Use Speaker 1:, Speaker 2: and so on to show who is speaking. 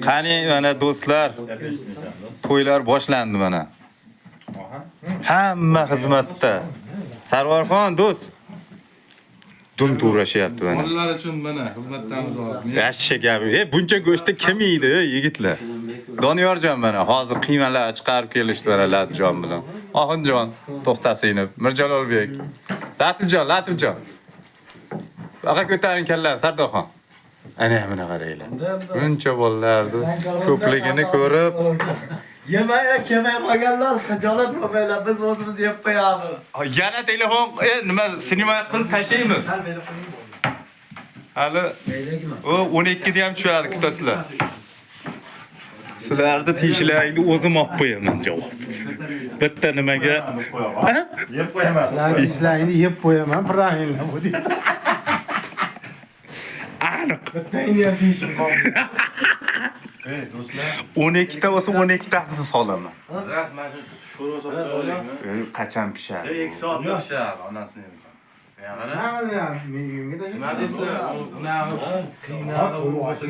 Speaker 1: Qani, mana, do'stlar, to'ylar boshlandi mana. Hamma xizmatda. Sarvarxon do'st. Dum to'rashyapti mana.
Speaker 2: Bolalar uchun mana xizmatdamiz hozir.
Speaker 1: Yaxshi gap. E, buncha go'shtni kim yeydi, ey, yigitlar? Doniyorjon mana hozir qiymalar chiqarib kelishdi mana Latjon bilan. Oxunjon to'xtasinib, Mirjalolbek. Latifjon, Latifjon. Baqa ko'taring kallani, Sardorxon. Ana buni qaranglar. Buncha bolalarni ko'pligini ko'rib,
Speaker 3: Yemay kelmay qolganlar xijolat bo'lmanglar, biz o'zimiz yeb qo'yamiz.
Speaker 1: Yana telefon nima sinema qilib tashlaymiz. Hali u 12 da ham tushadi, kutasizlar. Sizlarni tiyishlaringni o'zim olib qo'yaman javob. Bitta nimaga
Speaker 4: Yeb qo'yaman.
Speaker 5: Sizlarni yeb qo'yaman, правильно bu deydi.
Speaker 1: Aniq.
Speaker 5: Bittangni ham tiyishim qoldi.
Speaker 4: Ey do'stlar,
Speaker 1: 12 ta bo'lsa, 12 tasini solaman.
Speaker 2: Ras, mana shu sho'rva solib qo'yaylikmi?
Speaker 1: Qachon pishadi?
Speaker 2: 2 soatda pishadi, onasini yemsa. Ya qara.
Speaker 5: Ha, men uyimga
Speaker 2: Nima deysizlar? Unag'i qiynalib.